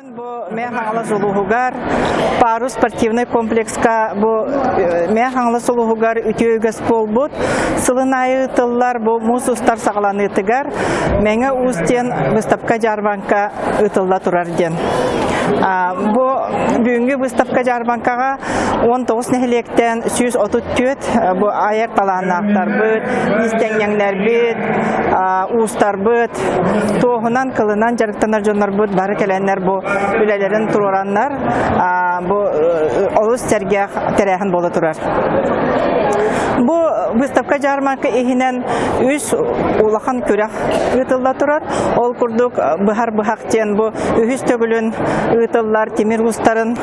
Бүгүн бу Мэҥэ Хаҥалас улууһугар Парус спортивнай комплекска бу Мэҥэ Хаҥалас улууһугар үтүө үгэс буолбут сылын аайы ыытыллар бу муус устар саҕаланыытыгар Мэҥэ Уус диэн выставка-дьаарбаҥка ыытылла турар диэн. Бу бүгүҥҥү выставка-дьаарбаҥкаҕа 19 нэһилиэктэн 134 бу айар талааннаахтарбыт, иистэнньэҥнэрбит, уустарбыт, туоһунан, кылынан дьарыктанар дьоннорбут бары кэлэннэр бу үлэлэрин туруораннар бу олус сэргэх тэрээһин буола турар. Бу выставка дьаармарка иһинэн үс улахан күрэх ыытылла турар. Ол курдук быһар быһах диэн бу үһүс төгүлүн ыытыллар тимир уустарын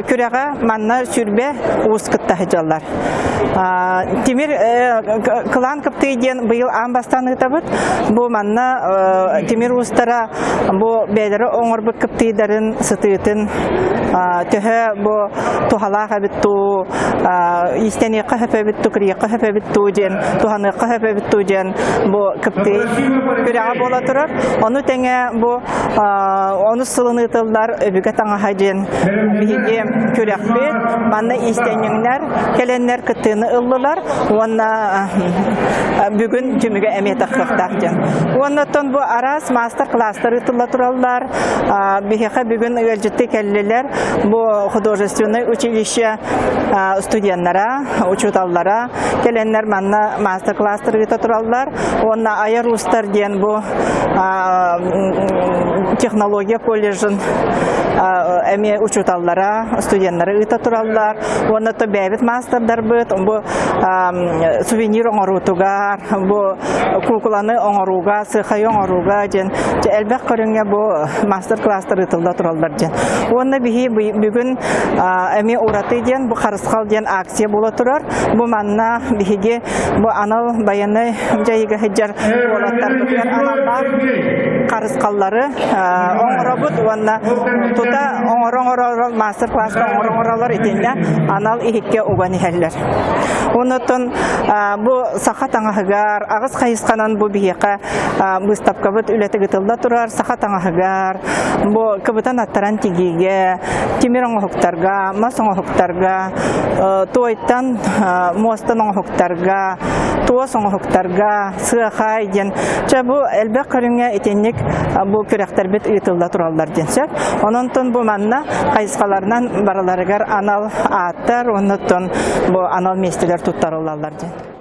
күрэҕэ манна сүрбэ уус кытта сылдьаллар. Тимир кылаан кыптый диэн быйыл аан бастаан ыытабыт. Бу манна тимир уустара бу бэйэлэрэ оҥорбут кыптыйдарын сытыытын төһө бу туһалаах эбит дуу, иистэниэххэ сөп эбит дуу, кырыйыахха сөп эбит дуу диэн, туһаныахха сөп эбит дуу диэн бу кыптый күрэҕэ буола турар. Ону тэҥэ бу онус сылын ыытыллар өбүгэ таҥаһа диэн биһиги күрэхпит. Манна иистэнньэҥнэр кэлэннэр кыттыыны ыллылар уонна бүгүн түмүгэ эмиэ тахсыахтаах диэн. Уонна оттон бу араас маастар-кылаастар ыытылла тураллар. Биһиэхэ бүгүн ыалдьытты кэллилэр. Бу художественнай училище студеннара, учууталлара кэлэннэр манна маастар-кылаастар ыыта тураллар. Уонна айар уустар диэн бу технология колледжын эмиэ учууталлара, студеннары ыыта тураллар. Уонна то бэйэбит маастардарбыт бу сувенир оҥоруутугар, бу куукуланы оҥорууга, сыахайы оҥорууга диэн элбэх көрүҥҥэ бу мастер-класстар ыытылла тураллар диэн. Уонна биһи бүгүн эмиэ ураты диэн бу харысхал диэн акция буола турар. Бу манна биһиги бу анал байыаннай дьайыыга сылдьар уолаттарбытыгар аналлаах харысхаллары оҥоробут уонна тута оҥоро-оҥоро мастер-класска оҥоро-оҥоролор итиннэ анал иһиккэ уган иһэллэр. Оннуттан бу саха таҥаһыгар аҕыс хайысханан бу биһиэхэ быыстапкабыт үлэтэ ыытылла турар саха таҥаһыгар бу кыбытан аттаран тигиигэ тимир оҥоһуктарга мас оҥоһуктарга туойтан муостан оҥоһуктарга туос оҥоһуктарга сыахай диэн чэ бу элбэх көрүҥҥэ итинник бу күрэхтэрбит ыытылла тураллар диэн сөп ононтон бу манна хайысхаларынан барыларыгар анал ааттар оннуттан бу анал миэстэлэр туттарыллаллар диэн.